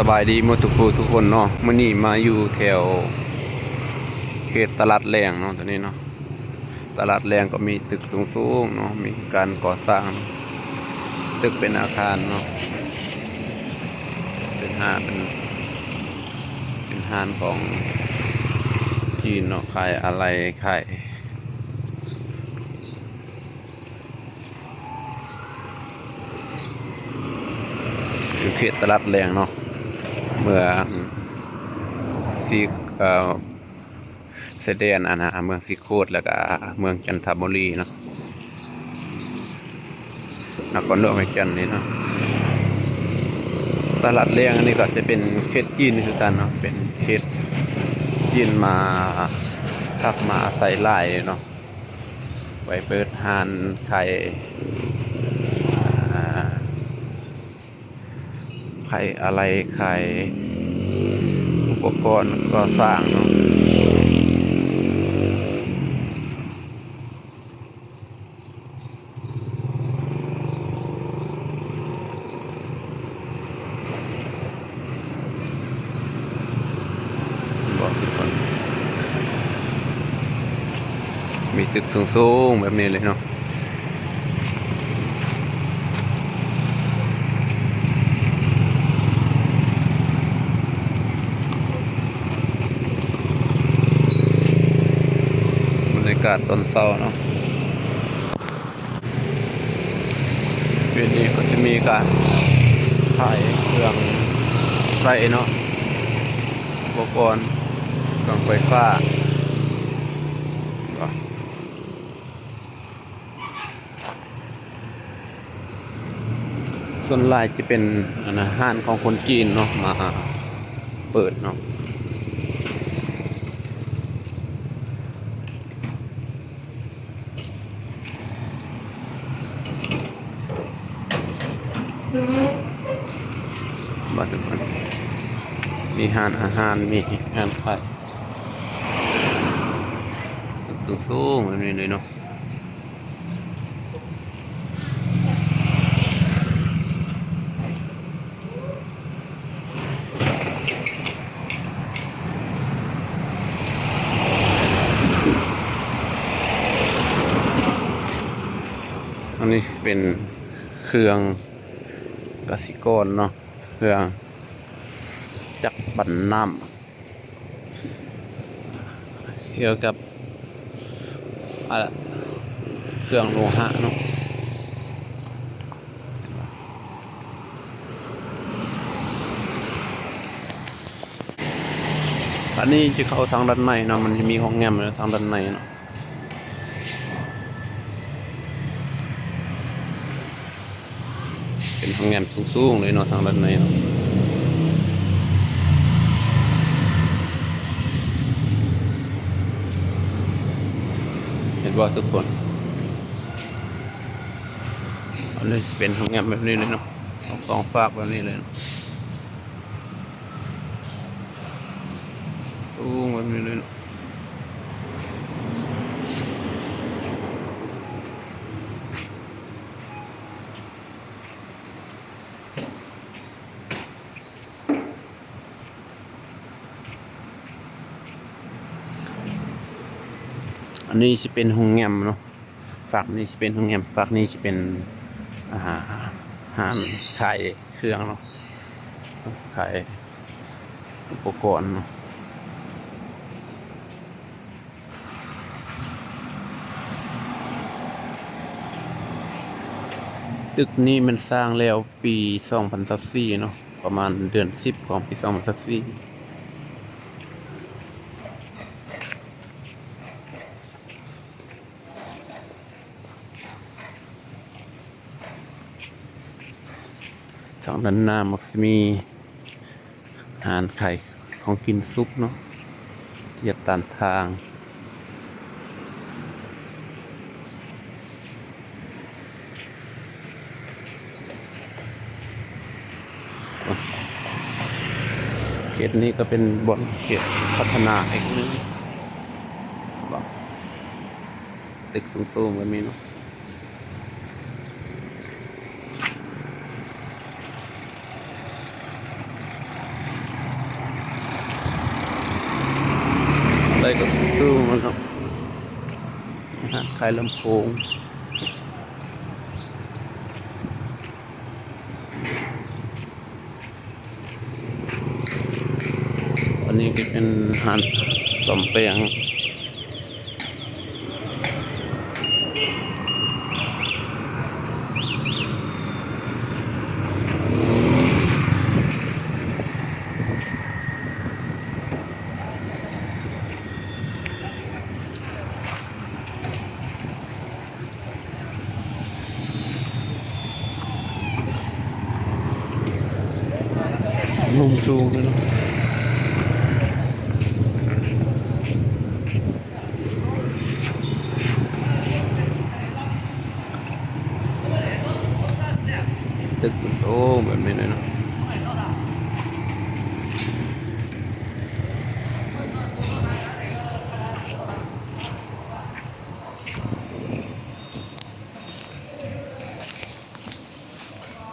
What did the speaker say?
ສະບາຍດີໝົດທຸກຜູ້ທຸກຄົນເນາະ, ມື້ນີ້ມາຢູ່ແຖວເຂດຕະຫຼາດແລງເນາະ, ຕົວນີ້ເນາະ ຕະຫຼາດແລງກໍມີຕຶກສູງໆເນາະ, ມີການກໍ່ສ້າງຕຶກເປັນອາຄານເນາະ, ເປັນຮ້ານ ເປັນ ເປັນຮ້ານຂອງຈີນເນາະ, ຂາຍອາໄຫຼ່ ຂາຍ ຢູ່ເຂດຕະຫຼາດແລງເນາະ, ເມືອງສີ ເອີ ຊາຍແດນ ອັນນະ ເມືອງສີໂຄດ ແລ້ວກະເມືອງຈັນທະບູລີເນາະ, ນະຄອນຫຼວງວຽງຈັນນີ້ເນາະ. ຕະຫຼາດແລງອັນນີ້ກໍຈະເປັນເຂດຈີນຄືກັນເນາະ, ເປັນເຂດຈີນມາພັກມາອາໄສຫຼາຍເນາະ. ໄວ້ເປີດຮ້ານຂາຍ ອາ ຂາຍອາໄຫຼ່ ຂາຍອຸປະກອນກໍ່ສ້າງເນາະ. ເຫັນບໍ່ທຸກຄົນ? ມີຕຶກສູງໆແບບນີ້ເລີຍເນາະ. ບັນຍາກາດຕອນເຊົ້າເນາະ. ເວທີນີ້ກໍຈະມີການຂາຍເຄື່ອງໃຊ້ເນາະ, ອຸປະກອນເຄື່ອງໄຟຟ້າ. ສ່ວນຫຼາຍຈະເປັນ ອັນນະ ຮ້ານຂອງຄົນຈີນເນາະ ມາເປີດເນາະ. ບັດນີ້ ມີຮ້ານອາຫານ ມີຮ້ານຂາຍສູງໆແບບນີ້ເລີຍເນາະ. ອັນນີ້ເປັນເຄື່ອງກະສິກອນເນາະ, ເຄື່ອງຈັກປັ່ນນ້ຳ ກ່ຽວກັບ ອາ ເຄື່ອງໂລຫະເນາະ. ອັນນີ້ຈະເຂົ້າທາງດ້ານໃນເນາະ, ມັນຈະມີຫ້ອງແງມຢູ່ທາງດ້ານໃນເນາະ. ເປັນຫ້ອງແງມສູງໆເລີຍເນາະ ທາງດ້ານໃນເນາະ. ເຫັນບໍ່ທຸກຄົນ? ອັນນີ້ເປັນຫ້ອງແງມແບບນີ້ເລີຍເນາະ, ສອງ ສອງຟາກແບບນີ້ເລີຍເນາະ, ສູງແບບນີ້ເລີຍເນາະ. ອັນນີ້ຊິເປັນໂຮງແຮມເນາະ, ຟາກນີ້ຊິເປັນໂຮງແຮມ, ຟາກນີ້ຊິເປັນ ອາ ຮ້ານຂາຍເຄື່ອງເນາະ, ຂາຍອຸປະກອນເນາະ. ຕຶກນີ້ແມ່ນສ້າງແລ້ວປີສອງພັນຊາວສີ່ເນາະ, ປະມານເດືອນສິບຂອງປີສອງພັນຊາວສີ່. ທາງດ້ານໜ້າມັນກໍຈະມີຮ້ານຂາຍຂອງກິນສຸກເນາະ, ຕຽບຕາມທາງ. ເຂດນີ້ກໍເປັນບ່ອນເຂດພັດທະນາອີກໜຶ່ງ, ຕຶກສູງໆແບບນີ້ເນາະ. ເ ກໍຕູ້ມັນເນາະ ຮ້ານຂາຍລຳໂພງ. ອັນນີ້ກໍເປັນຮ້ານສ້ອມແປງ. ມຸມສູງເລີຍເນາະ.